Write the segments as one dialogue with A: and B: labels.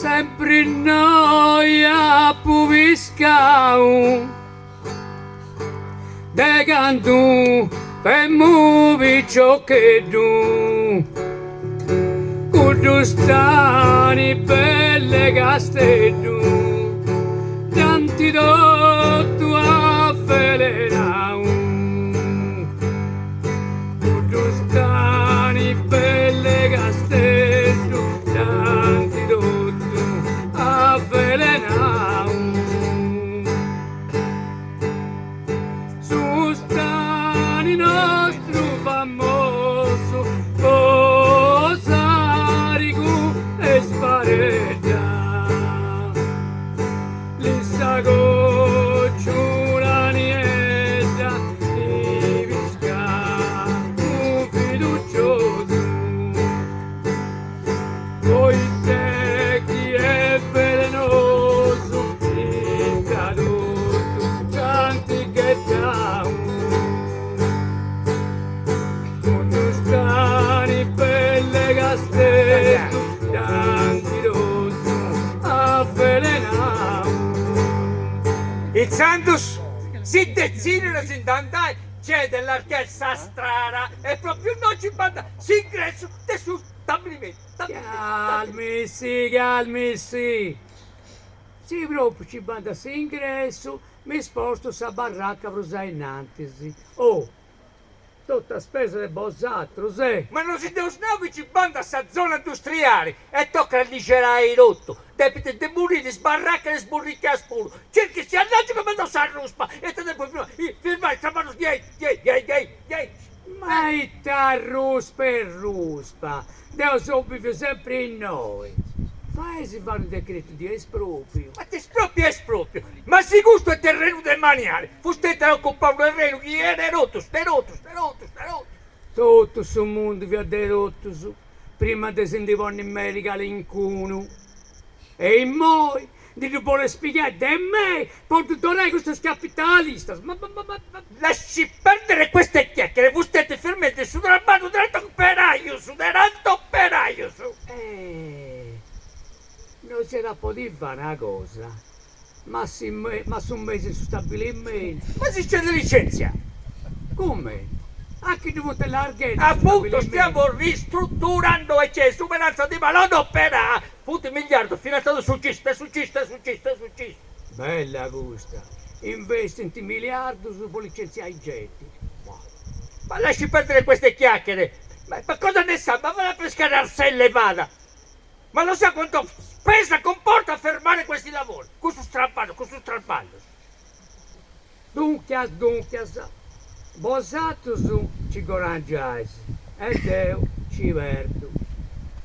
A: Sempri innoi apu piscau de candu femu piciocheddu, cuddu stani bell'e Casteddu dd'ant totu avvelenau. Cuddu stani bell'e Casteddu dd'ant totu avvelenau. Su stani nostru famosu po s'arigu e sparedda. Lissa cocciula niedda di piscamu fiduciosu poite chi est velenosu ita totu nc'ant ghetau cuddu stani bell'e Casteddu dd'ant totu avvelenau.
B: Intzandus si detzidit a si nd'andai, c'est de allargai sa strada e propriu innoi ci bandat s'ingressu de su stabilimentu.
A: Calmisi, calmisi. Si propriu ci bandat s'ingressu, mi spostu sa barraca prus a innantis. Oh! Totu a spesa de bosatrus, eh!
B: Ma no si dd'eus nau chi ci bandat sa zona industriali e tocat a lixerai totu, depint demoliri is barracas e is burricas puru, circhit si annangiu ca mandaus sa ruspa e ita depu firmai is traballus diaici, diaici, diaici, diaici.
A: Ma ita ruspa e ruspa, deu seu biviu sempri innoi, faisi fai unu decretu di espropriu.
B: Ma espropriu e espropriu, ma si custu est terrenu demaniali, Fusteti at ocupau unu terrenu chi est de totus, de totus, de totus, de totus.
A: Totu su mundu fiat de totus, prima de si ndi ponni meri calincunu. E immoi ndi ddu boleis pigai de mei po ddu donai a custus capitalistas, ma ma ma ma.
B: Lasci perdere queste chiacchiere, fusteti firmendi su traballu de tanti operaius, de tanti operaius.
A: Eh, no si at a podi fai una cosa Ma si ma su mesi in su stabilimentu.
B: Ma si nc'est de licentziai.
A: Cumenti? A chi ddu funt allarghendi su
B: Appunto
A: stabilimentu?
B: stiamo ristrutturando e c'est esuberanza di manodopera! Funt miliardus finantziaus de su CIS, de su CIS, de su CIS, de su CIS.
A: Bella custa! Investint miliardus po licentziai genti.
B: Bah. Ma lasci perdere queste chiacchiere! Ma cosa ne sa? Ma vada a pescare arselle vada! Ma lo sa quanto spesa comporta fermare questi lavori, custus traballus, custus traballus.
A: Duncas, duncas, bosatrus ci gorangiais e deu ci perdu.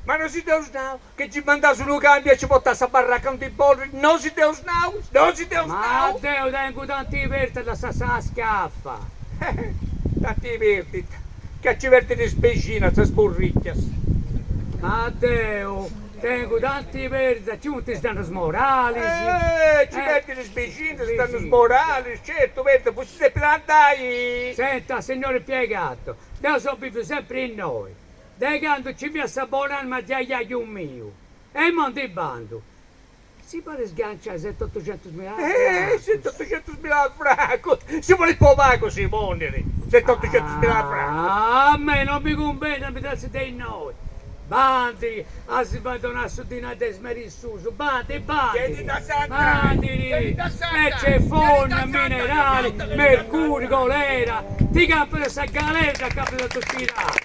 B: Ma no si dd'eus nau chi ci mandaus unu camiu e ci portat sa barraca aundi bolit, no si dd'eus nau, no si dd'eus
A: Ma
B: nau.
A: deu tengu tanti perdita a lassai sa scaffa.
B: Tanti perdita, ca ci perdint is bixinas, is burricas.
A: Ma deu tengu tanti perdita, ci funt is dannus moralis.
B: Eh, ci perdint is bixinas, is dannus moralis, certu, perdita, poi si depit andai.
A: Senta, signor impiegato, deu seu biviu sempri innoi, de candu ci fiat sa bon'anima de ajaju miu, e imoi ndi bandu. Si podit sganciai set'otuxentus mila
B: francus. Eh, set'otuxentus mila francus! Si bolit po pagu si ponit, set'otuxentus mila francus.
A: A mei non mi cumbenit a mi trassi de innoi. Bandiri a si fai donai su dinai de is meris suus, bandi, bandiri! Bandiri! E c'est fogna, minerali, mercuriu, colera, ti campu de sa galera dd'acabit a ddu tirai.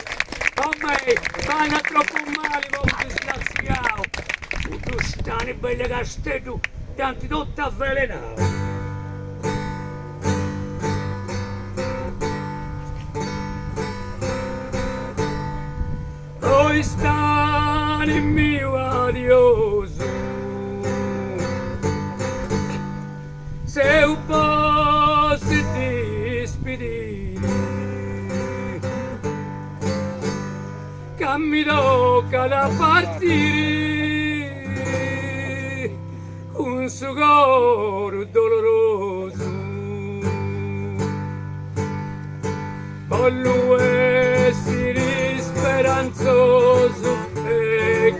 A: Po mei bandat tropu mali po unu disgratziau. Cuddu stani bell'e Casteddu dd'ant totu avvelenau. Oi stani miu adiosu Seu po si dispidiri Ca mi tocat a partiri cun su coru dolorosu. Bollu essiri speranzosu e.